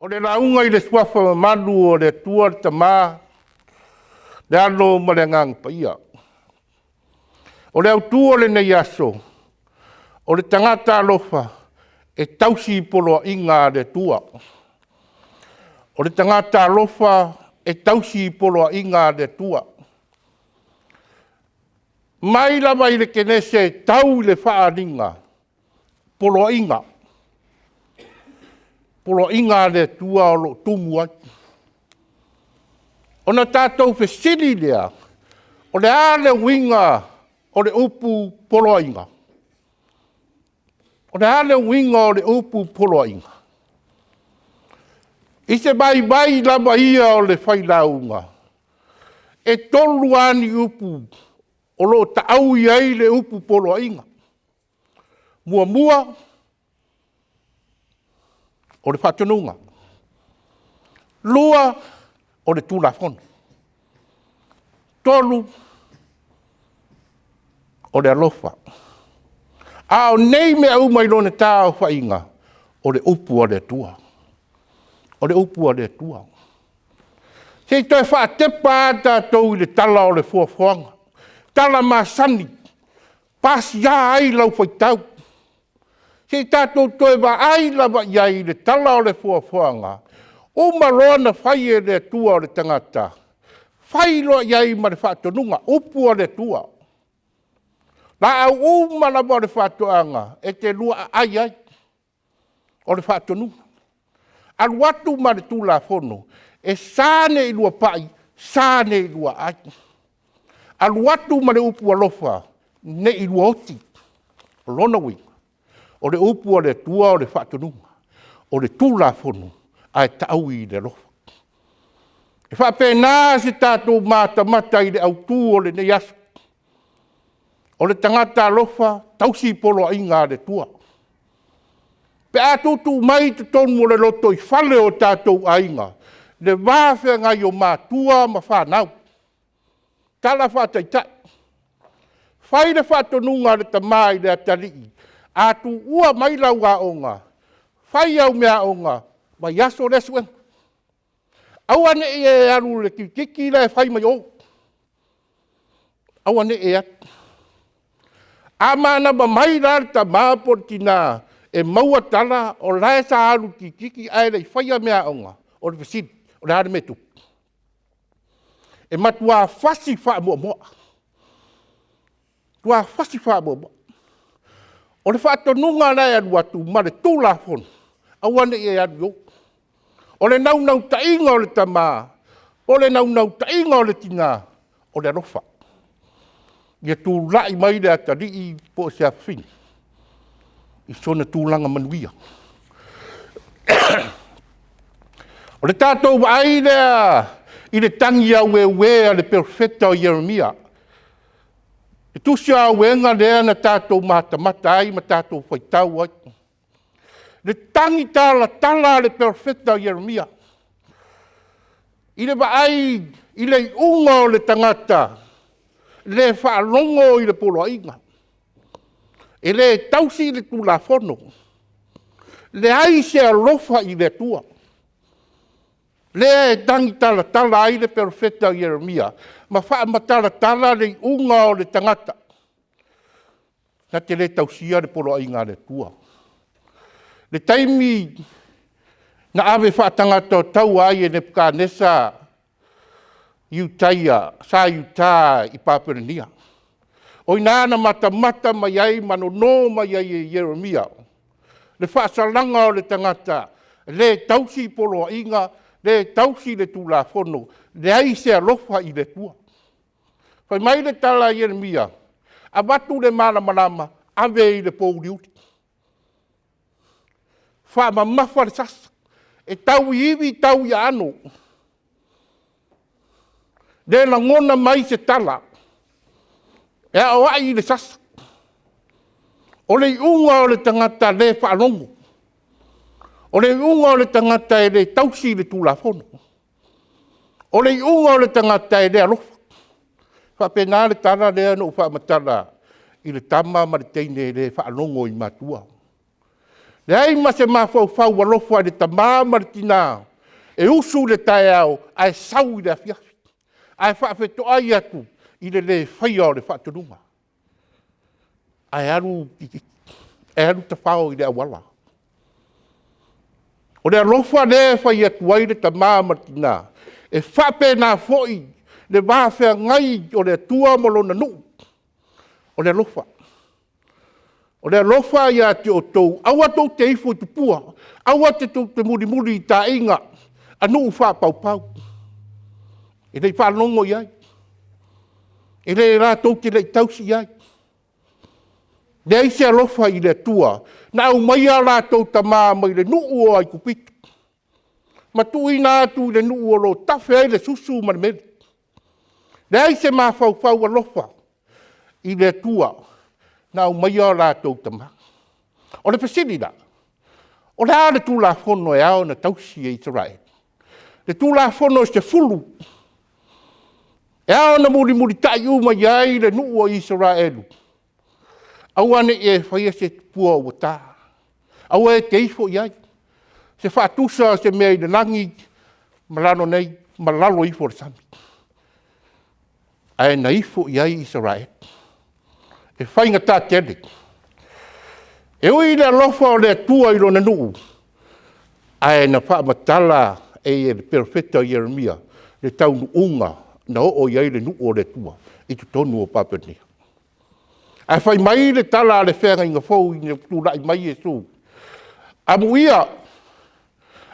O le lauga i le Suafa mamalu o le Atua le Tama, le Alo ma le Agaga Paia. O le autu o lenei aso, o le tagata alofa e tausi poloaiga a le Atua. O le tagata alofa e tausi poloaiga a le Atua. Mai lava i le Kenese e tau i le Faaaliga, poloaiga, poloaiga a le Atua o lo o tumu ai. Ona tatou fesili lea, o le a le uiga o le upu poloaiga? O le a le uiga o le upu poloaiga? I se vaivai lava ia o le failauga, e 3 lava ni upu o lo o tau i ai le upu poloaiga. Muamua, o le faatonuga. Lua, o le Tulafono. Tolu, o le alofa. A o nei mea uma i lona taaofaiga, o le upu a le Atua. O le upu a le Atua. Se i toe faatepa lava tatou i le tala o le foafoaga, tala masani, pasia ai lau faitau. Se i tatou toe vaai lava i ai i le tala o le foafoaga. Uma loa ona fai e le Atua o le tagata, fai loa i ai ma le faatonuga, upu a le Atua. O laau uma lava o le faatoaga, e te lua aai ai, o le faatonuga. Alu atu ma le Tulafono, e sa ne i lua pai, sa ne i lua aai. Alu atu ma le upu alofa, ne i lua oti. O lona uiga, o le upu a le Atua o le faatonuga, o le Tulafono, ae taui i le alofa. E faapena se tatou matamata i le autu o lenei aso. O le tagata alofa, tausi poloaiga a le Atua. Pe a tuutuu mai i totonu o le lotoifale o tatou aiga, le va feagai o matua ma fanau. Tala faataitai, fai le faatonuga a le tama i le atalii, a tuua mai lau aoga, fai au meaaoga, vaiaso lea suega. Aua ne i e alu i le kirikiti la e fai mai o, aua ne i e alu. A manava mai la le tama po o le tina e maua tala o la e sa alu i le kirikiti ae le i faia meaaoga, o le fesili, o le a le mea e tupu? E matua fasi faamuamua, matua fasi faamuamua. O le faatonuga la e alu atu ma le Tulafono, aua ne i e alu i o. O le naunautaiga o le tama, o le naunautaiga o le tina, o le alofa. Ia tulai mai le atalii po o se afafine i sona tulaga manuia. O le tatou vaai lea i le tagi aueueo a le perofeta o Ieremia, le tusi o Auega lea na tatou matamata ai ma tatou faitau ai. Le tagi talatala a le perofeta o Ieremia i le vaai i le iuga o le tagata le faalogo i le poloaiga, e le tausi le Tulafono, leai se alofa i le Atua. Lea e tagi talatala ai le perofeta o Ieremia ma faamatalatala le iuga o le tagata na te le tausia le poloaiga a le Atua. Le taimi na ave faatagata taua ai e Nepukatanesa Iutaia sa i uta i Papelonia. O i ina na matamata mai ai ma nono mai ai e Ieremia le faasalaga o le tagata le tausi poloaiga, le tausi le Tulafono, leai se alofa i le Atua. Fai mai le tala a Ieremia, avatu le malamalama ave i le pouliuli, faamamafa le sasa, e tau i ivi tau i aano. Le lagona mai se tala, e aoai i le sasa. O le iuga o le tagata le faalogo, o le iuga o le tagata e le tausi le Tulafono, o le iuga o le tagata e le alofa. E faapena le tala lea na ou faamatala i le tama ma le teine e le faalogo i matua. Leai ma se mafaufau alofa i le tama ma le tina e usu i le taeao ae sau i le afiafi, ae faafetoai atu i le le faia o le faatonuga. Ae alu tafao i le auala. O le alofa lea e fai atu ai le tama ma le tina, e faapena foi le va feagai o le Atua ma Lona nuu, o le alofa. O le alofa ia te outou, aua tou te ifo i tupua, aua tou te mulimuli i taaiga a nuu faapaupau. E le i faalogo i ai, e latou te le i tausi i ai. Leai se alofa i le Atua na aumaia o latou tama mai le nuu o Aikupito, ma tuuina atu i le nuu o lo o tafe ai le susu ma le meli. Leai se mafaufau alofa i le Atua na aumaia o latou tama. O le fesili la; o le a le Tulafono e ao ona tausi e Isaraelu? O le Tulafono e 10, e ao ona mulimulitai uma i ai le nuu o Isaraelu, aua ne i e faia se tupua ua ta, aua e te ifo i ai se faatusa o se mea i le lagi ma lalo nei ma lalo ifo o le sami. Ae na ifo i ai Isaraelu. E faigata tele. E ui i le alofa o le Atua i Lona nuu, ae na faamatala e le Perofeta o Ieremia le taunuuga na oo i ai le nuu o le Atua i totonu o Papelonia. Ae fai mai le tala a le Feagaiga Fou ina ua tulai mai Iesu, amuia,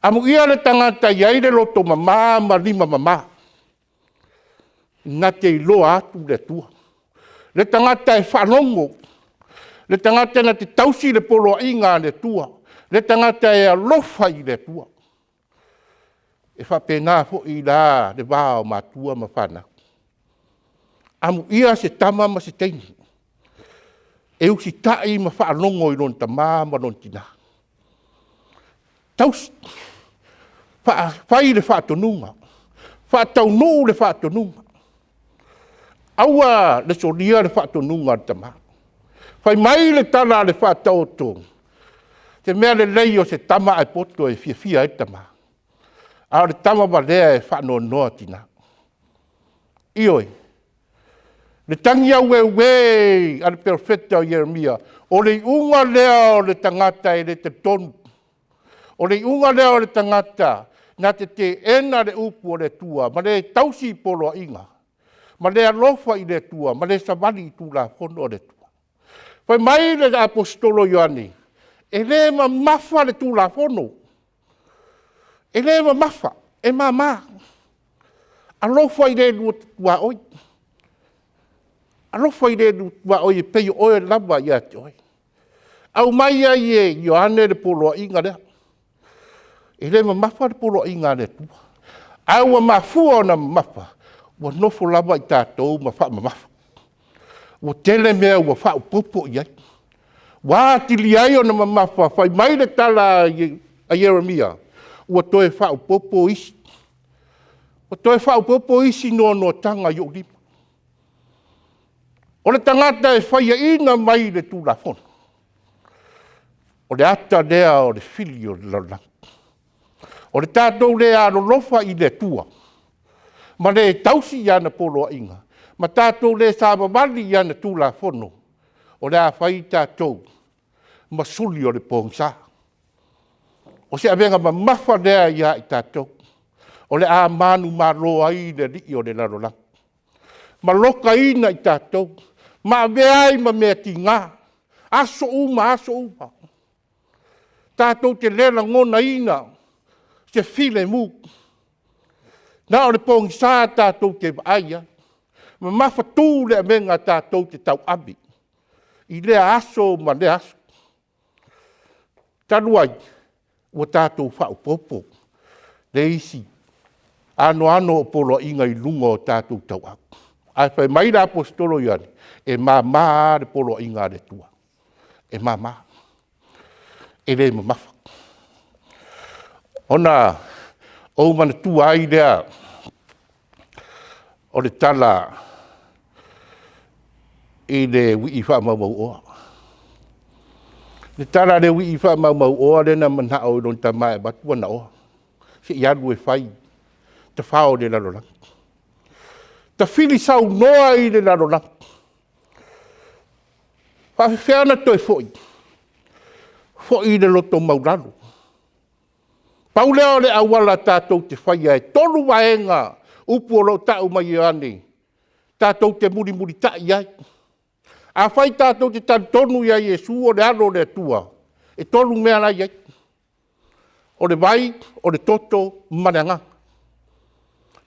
amuia le tagata e i ai le loto mama ma lima mama, na te iloa atu le Atua. Le tagata e faalogo, le tagata na te tausi le poloaiga a le Atua, le tagata e alofa i le Atua. E faapena foi la le va o matua ma fanau. Amuia se tama ma se teine e usitai ma faalogo i lona tama ma lona tina. Tausi, fai le faatonuga, faataunuu le faatonuga. Aua le solia le faatonuga a le tama. Fai mai le tala a le Faataoto, o se mea lelei o se tama ae poto e fiafia ai le tama, a o le tama valea e faanoanoa tina. Ioe. O le tagi aueue a le Perofeta o Ieremia, o le iuga lea o le tagata e le talitonu, o le iuga lea o le tagata na te teena le upu a le Atua ma le tausi poloaiga, ma le alofa i le Atua ma le savali i Tulafono a le Atua. Fai mai le Aposetolo o Ioane, e le mamafa le Tulafono, e le mamafa, e mama. Alofa i le lua te tuaoi, alofa i le lua tuaoi e pei o oe lava ia te oe. Aumai ai e Ioane le poloaiga lea. E le mamafa le poloaiga a le Atua, ae ua mafua ona mamafa, ua nofo lava i tatou ma faamamafa. Ua tele mea ua faaopoopo i ai, ua atili ai ona mamafa. Fai mai le tala a Ieremia, ua toe faaopoopo isi, ua toe faaopoopo isi noanoataga i ou lima. O le tagata e faiaina mai i le Tulafono, o le ata lea o le fili o le lalolagi. O le tatou le alolofa i le Atua ma le tausi ana poloaiga ma tatou le savavali i ana Tulafono, o le a fai tatou ma suli o le pogisa. O se avega mamafa lea ia i tatou, o le a manumalo ai le alii o le lalolagi ma lokaina i tatou ma avea ai ma mea tiga, aso uma aso uma, tatou te le lagonaina se filemu, na o le pogisa tatou te vaai i ai, mamafatu le avega tatou te tauave i lea aso ma lea aso. Talu ai, ua tatou faaopoopo le isi anoano o poloaiga i luga o tatou tauau. Ae fai mai le Aposetolo o Ioane, e mama lava le poloaiga a le Atua, e mama, e le mamafa. Ona ou manatua ai lea o le tala i le uii faamaumauoa. Le tala a le uii faamaumauoa lea na manao i lona tama e avatu ana oa, se i alu e fai tafao i le lalolagi. Tafili saunoa i le lalolagi. E faapefea ona toe foi? Foi i le loto maualalo. Pau lea o le auala tatou te faia, e 3 vaega upu o lo o tau mai e Ioane tatou te mulimulitai i ai. Afai tatou te talitonu ia Iesu o le Alo o le Atua, e 3 mea la e i ai, o le vai, o le toto ma le Agaga.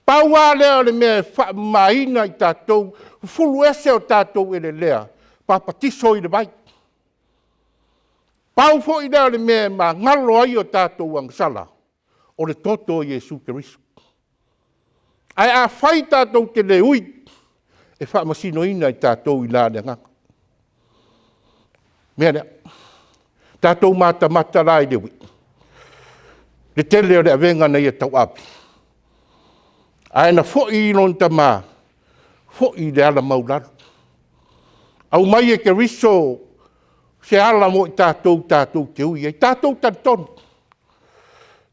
Pau lava lea o le mea e faamamaina i tatou, fufulu ese o tatou elelea, papatiso i le vai. Pau foi lea o le mea e magalo ai o tatou agasala, o le toto o Iesu Keriso. Ae afai tatou te le ui, e faamasinoina i tatou i le Agaga. O le mea lea, tatou matamata la i le uii, le tele o le avega na ia tauave, ae na foi i lona tama, foi i le ala maualalo. Aumai e Keriso se ala mo i tatou tatou te ui ai. Tatou talitonu,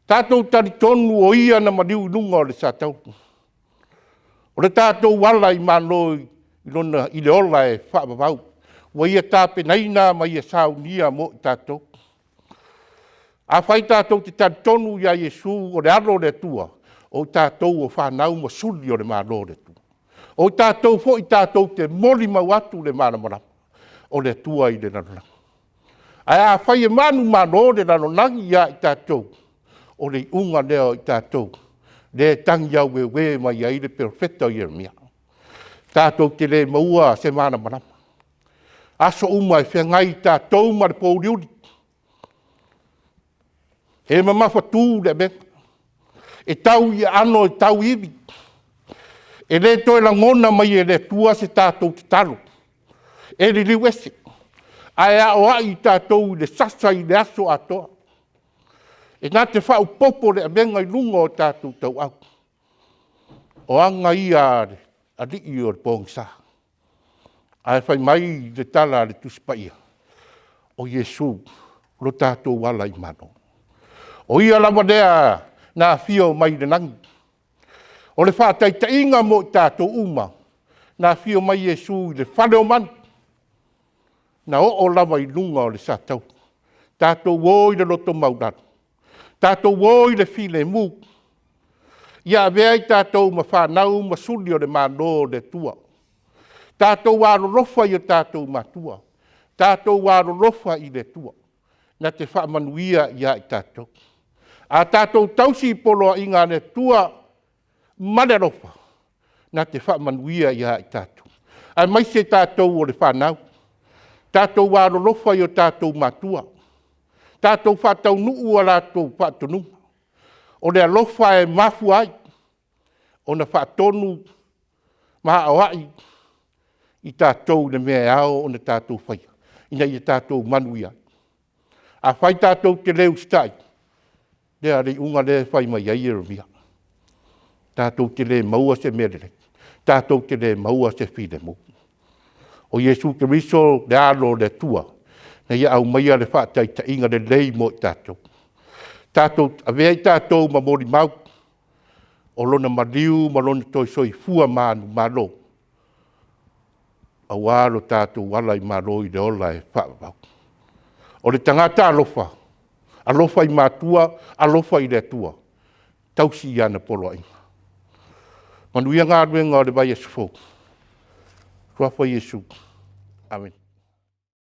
tatou talitonu o Ia na maliu i luga o le satauro. O le tatou ala i malo i le ola e faavavau, ua Ia tapenaina ma Ia saunia mo i tatou. Afai tatou te talitonu ia Iesu o le Alo o le Atua, o tatou o fanau ma suli o le Malo o le Atua. O tatou foi tatou te molimau atu le malamalama o le Atua i le lalolagi. Ae afai e manumalo le lalolagi ia i tatou, o le iuga lea o i tatou lea e tagi aueve mai ai le perofeta o Ieremia. Tatou te le maua se malamalama. O aso uma e feagai tatou ma le pouliuli. E mamafatu le avega, e tau i aano e tau i ivi. E le toe lagona mai e le Atua se tatou tatalo, e liliu ese, ae aoai i tatou i le sasa i le aso atoa. E na te faaopoopo le avega i luga o tatou tauau. O aga ia a le alii o le pogisa. Ae fai mai le tala a le Tusi Paia, o Iesu lo tatou ala i malo. O Ia lava lea na afio mai i le lagi, o le faataitaiga mo i tatou uma, na afio mai Iesu i le fale o manu, na oo lava i luga o le satauro. Tatou o i le loto maualalo, tatou o i le filemu, ia avea i tatou ma fanau ma suli o le Malo o le Atua. Tatou alolofa i o tatou matua, tatou alolofa i le Atua na te faamanuia ia i tatou. A tatou tausi i poloaiga a le Atua ma le alofa, na te faamanuia ia i tatou, aemaise tatou o le fanau. Tatou alolofa i o tatou matua, tatou faataunuu a latou faatonuga. O le alofa e mafua ai ona faatonu ma aoai i tatou i le mea e ao ona tatou faia ina ia tatou manuia ai. Afai tatou te le usitai, o le iuga lea e fai mai ai Ieremia, tatou te le maua se mea lelei, tatou te le maua se filemu. O Iesu Keriso o le Alo o le Atua, na Ia aumaia le faataitaiga lelei mo i tatou. Tatou avea i tatou ma molimau o Lona maliu ma Lona toe soifua manumalo, aua lo tatou ala i malo i le ola e faavavau. O le tagata alofa, alofa i matua, alofa i le Atua, tausi ana poloaiga. Manuia galuega o le vaiaso fou. I le Suafa o Iesu. Amene.